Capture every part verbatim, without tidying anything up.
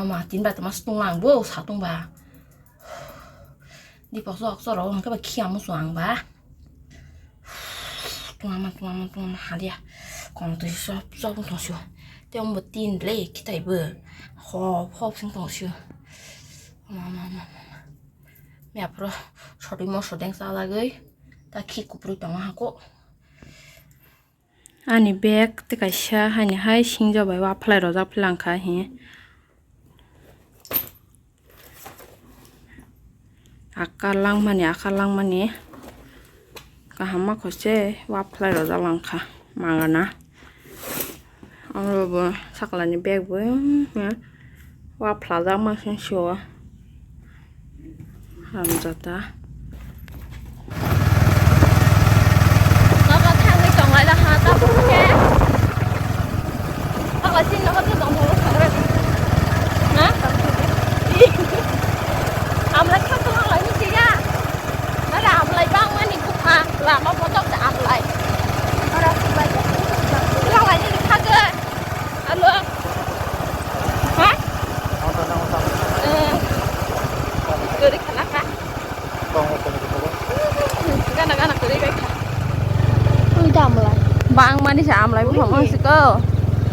Ma tin ba tama stung lang bo sa tung ba. Di pok sok sok rok hwnkhe ba khia musu ang ba. Tungama tungama tungama halia. Kong twi sok sok tong sio. Te ong bo tin le khitai bo. Hop hop sing tong sio. Ma ma ma ma. Me aphro sotwi moso deng chalagwi. Ta khi kuprwi tongo hako. Ani bag tei kaisa haini hai singjak bai waphlai rojak phlangkha hi. Akar langmani, akar langmani kaham ma khose waphlai rojak langkha mangana. Oro bo saklani bag bo, hmm, waphlajak ma sing sio. Hamjata. Nogo thangwi tonglai da ha, tabuk khe. Tabuk sini nogo tong tong thangwi. Ha? Amlai kha tong lai ni siya. Ada amlai bang mani bupha. Lama botok da amlai. Ora sibai. Lalai ni kha ge. Alo. Ha? Eh. Kwrwi khana kha? Gana gana kwrwi bai kha. Ui da amlai. Bang mani sa amlai buphang mang siko.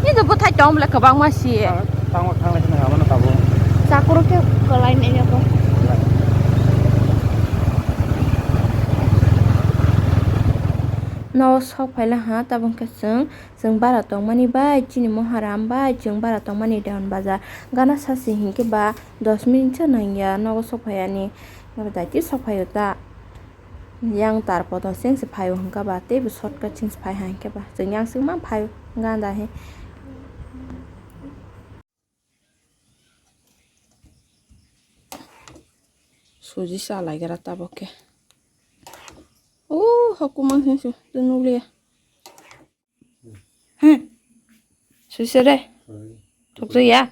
Ni do bwthai tong bwle kwbang ma si. Tang tang lai khna galo na tabo. Chakuru khe kwlai ni yako. No sok phaila ha tabuk khe chwng. Chwng bara tongmani bai chini Moharam bai chwng bara tongmani Dewan Bazar gana sasi hinkhe ba dos minute se nangya nogo sokphaiani. Daiti sokphaio ta. Yang tar poto sengse phaio hinkhe ba teibo shortcut sengse phaiha hinkhe ba chwng yang swngma phaio ganda he. Suji sa laigra tabok khe. Oh, hokumang sengse tei nukliya. Hmm. Suisa de. Thukjaya.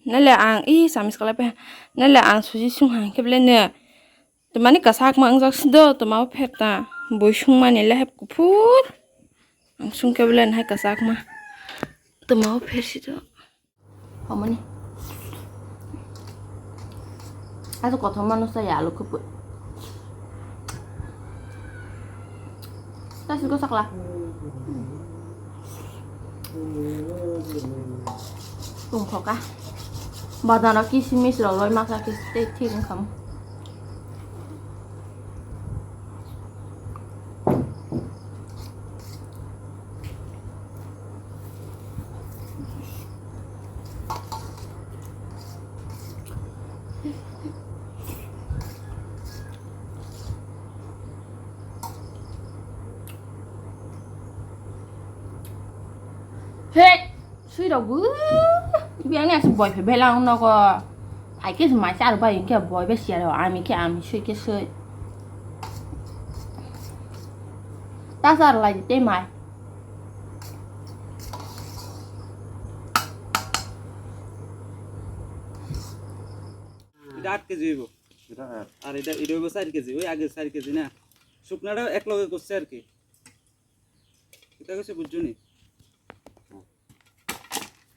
Nale ang i samis kalai pe. Nale ang suji sung hang khe bele ne. Tumani kasak ma angjak sido, tuma o pher ta. Boi sung mani le hep kuphur. Ang sung khe bele nahai kasak ma. Tuma o pher sido. Hamani. Ato kothoma no saya alu kupu. Tasir ko sakla. Tungkhoka. Badano kismis rok loi masa kis te thik wngkha. Hey! Sui rok bu, ibi ani asuk boi phe belang nogo. Phai khe se mai char bai khe boi be siya rok, ami khe ami sui khe sui. Ta char lai tei mai. Ida aat kg hoibo. Ida aat. Ar ida, ida hoibo char kg, oi age char kg na. Suknaro ek loge korche ar ki. Ida hoise bujjo ni?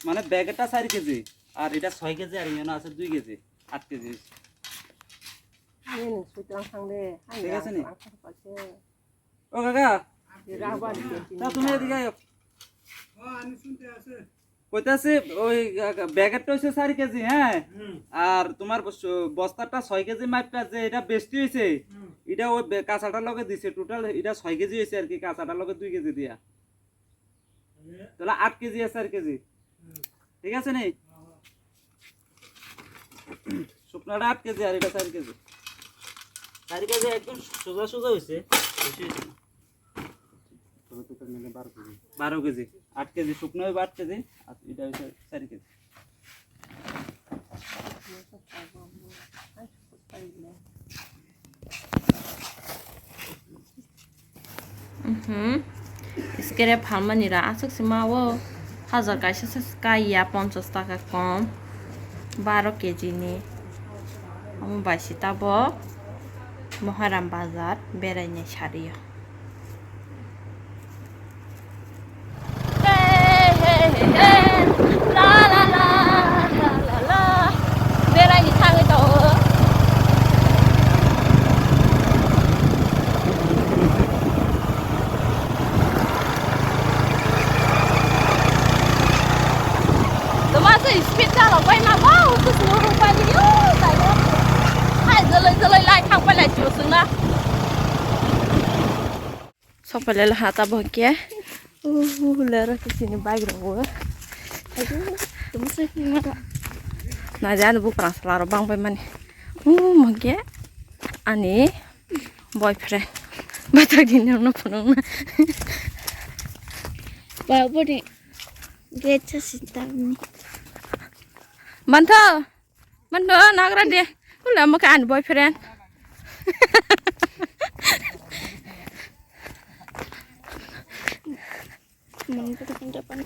Mane bag eta char kg, ar eta soi kg, ar iyano ase dui kg, aat kg. Nini sui tlang thang de, ani thik ase ni? Rang thang paise. O kaka, তা তুমি এদিকে আয়ো। কইতাছি ওই ব্যাগের তো হচ্ছে চার কেজি, হ্যাঁ? আর তোমার বস-, বস্তাটা ছয় কেজি মাপটা যে এটা বেচতে হয়েছে, এটা ওই বে-, কাঁচাটার লগে দিছে, টোটাল এটা ছয় কেজি হয়েছে আর কি, কাঁচাটার লগে দুই কেজি দিয়া। তাহলে আট কেজি আর চার কেজি। ঠিক আছে নি? শুকনাটা আট কেজি আর এটা চার কেজি। চার কেজি একদম সোজা সোজা হয়েছে, বেশি হয়েছে না। বারো কেজি। বারো কেজি। আট কেজি শুকনো হইব, আট কেজি। আর এটা হচ্ছে চার KG. Mhm. Skere phalmani ra aswk se ma o. Hajar kaisa se kai ya, ponchas taka kom. Baro keji ni. Omo bai se tabok Moharam bazar berai nai sari o. Hey, hey, hey, hey. La, la, la, la, la, la. Sok pele le ha ta bo ke. Uhu le ro ke sini bike ro. Ayo, temu se ni ma. Na ja bu prang sala ro bang bai mani. Uh, mo ke ani boyfriend. Bata gini no phunung na. Ba bo ni. Gate sa sita ni. Mantho. Mantho nagra de. Ula mo ke ani boyfriend. Mani ko tepung japan.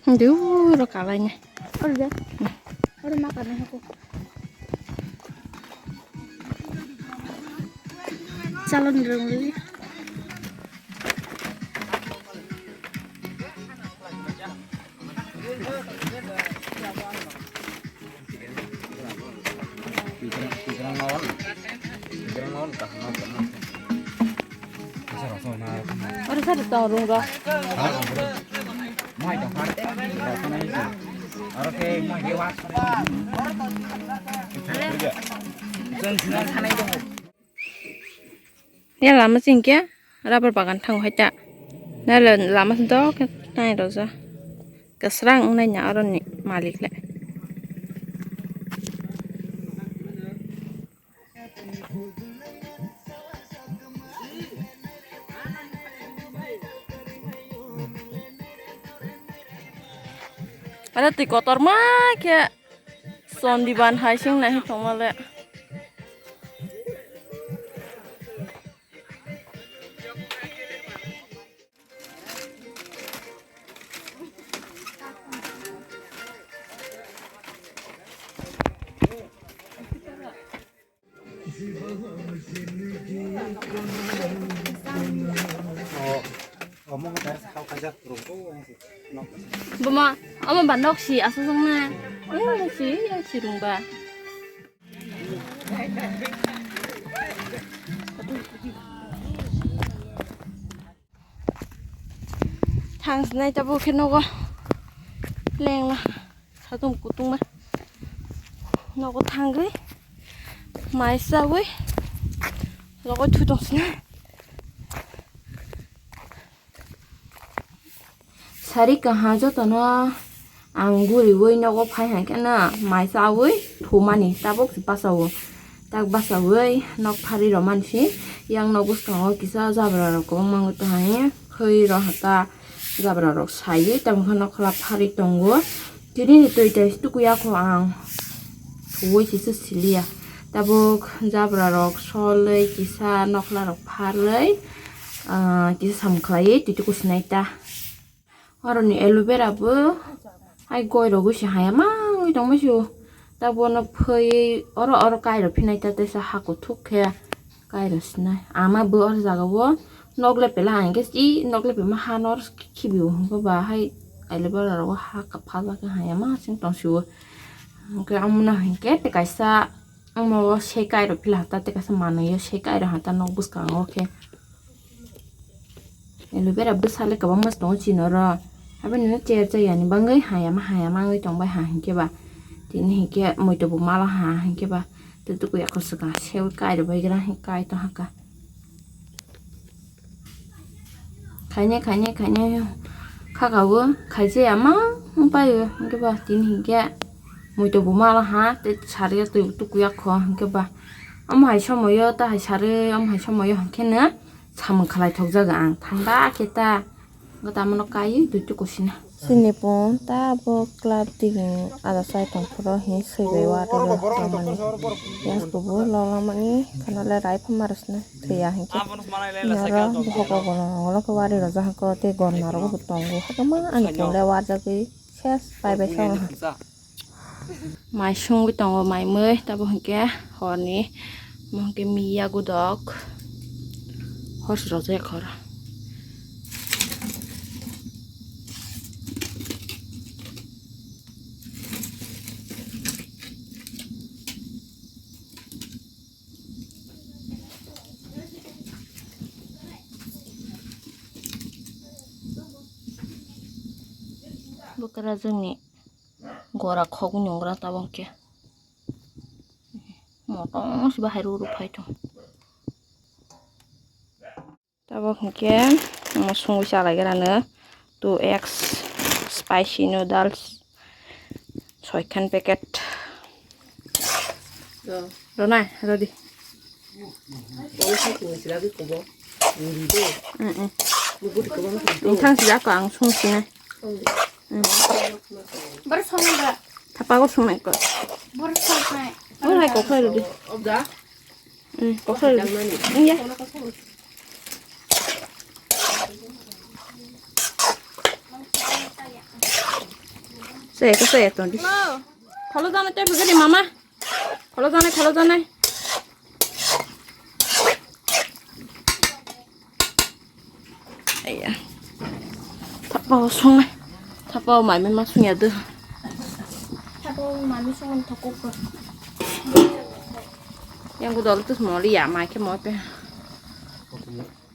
Duro kalai ne. Oro de. Oro ma kana hako. Chalon rong lili. Oro sa tong rung ro. Ya lama sing khe rubber bagan thango hai ta. Na le lama sing dok nai roja. Kasrang wngnai nya aroni malik le. Ada twi kotor ma khe sondiban hai sing nai thongma le. Buma, omo ba nok si aswk na. Omo si, ya si rung ba. Thang sinai tabuk khe nogo lengla satung kutungma nogo thangwi mai chawi logo thu tong sinai. Sari kaha jotono ang guriwi nogo phai hai kheno mai chawi thumani tabuk se bachao. Tak bachawi nok phari rw mansi yang nok bwskango kisa jabra rok kwbangma wng tong hai. Khwi rw hata jabra rok saiwi tamo khe nokla phari tongo. Tini ni twi tai tukuya kho ang. Thuwi kisa siliya. Tabuk jabra rok solwi kisa nokla rok pharwi, ah, kisa samung khlaiwi twi tuku sinai ta. Oroni aloe vera bo hai goi rogwi se haya mangwi tongma sio. Tabuk no phaiwi oro oro kairo phinai ta teisa ha kuthuk khe kairo sinai. Ama bo oro jaga o nok lepela hangkhe i nok lepema ha no khibi o hwnkhe ba hai aloe vera rogo ha kwphajak khe haya ma sing tong sio. Hwnkhe omono hwnkhe tei kaisa omo o se kairo pila hata tei kaisa manwi o se kairo hata nok bwskango khe. Aloe vera bwsa le kwbangma se tongo chini oro. Aboni no cher cha yani bangwi hayama hayama wngwi tongbai ha hinkhe ba. Tini hinkhe moito bo mala ha hinkhe ba. Tei tuku yakhor swkang seui kai rwbai gra hi kai tong haka. Khainai khainai khainai khaka o khaijaya ma wngpai o hinkhe ba tini hinkhe moito bo mala ha tei sari o twi tuku yakho hinkhe ba. Omo hai somoio ta hai sari omo hai somoio hinkhe no. Samung khlai thokjago ang thanda khe ta. Gata mono kai dui tu kusina. Sini pon ta bo club tigin ada sai tong phoro hi sui bai wa to tamani. Yas kubu lo lamani kana le rai phama rosna. Thwi ya hinkhe. Noro bohok ogono olo khe wari rojak hako tei gorma rogo bo tongo. Hakama ani pon le warjagwi ses pai bai songo. Mai sungwi tongo mai mui, tabo hinkhe horni, mo hinkhe miya gudok, hor se rojak hor. Bwkrajwkni gora khogwi nungra tabok khe. Motong se bahai rw rw phai thung. Tabok hinkhe omo sungwi chalaigrano two X spicy noodles soikhan packet. Ronai, rodi. Wngthang sijak ang sung sinai. Thapa ko sungnai ko. Orai ko khlai rodi. Koksa rw. Iya. Saya ke saya tuh. Tholo jana tei bigari mama. Tholo jana, tholo jana. Iya. Thapa o songnai. Thapa o mami ma sungya de. Thapa o mami sungni thokok ko. Yang ku dol tus moli ya mai ke mo pe.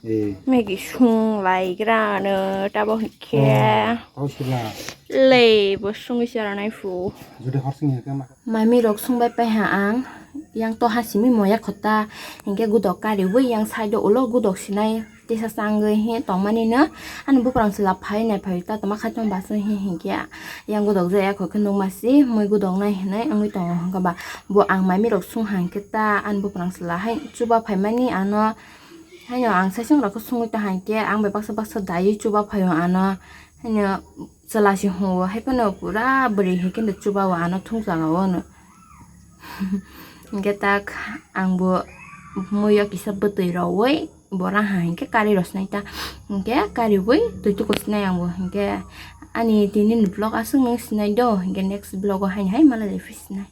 Eh. Megi sung lai grano tabo hikke. Oh, tau sila. Le bo sung isi aranai fu. Jodi horsing ya ke ma. Mami rok sung bai pai ha ang. Yang to ha simi moya khota. Hinkhe gudok kari wi yang side o ulo gudok sinai. Tisa sangwi hi tongmani no. Ani buprang sila phai nai phai ta toma khaitong baso hi hinkhe. Yang gudok jaya khokhe nukma si mui gudok nai hinai wngwi tongo hinkhe ba. Bo ang mami rok sung ha hinkhe ta ani buprang sila hai chuba phaimani ano. Haino ang saichung rok khe sungwi ta hinkhe ang bai baksa baksa daiwi chuba phaio ano. Haino chwla si hungo hai phano pura bwrwi hinkhe no chuba o ano thung jaga o no. Hinkhe tak ang bo muiyo kisa bwtwi rowoi bo raha hinkhe kari rw sinai ta. Hinkhe kariwi twi tuku sinai ang bo hinkhe ani tini ni vlog aswk nung sinai do hinkhe next vlog o haino hai malai lai phi sinai.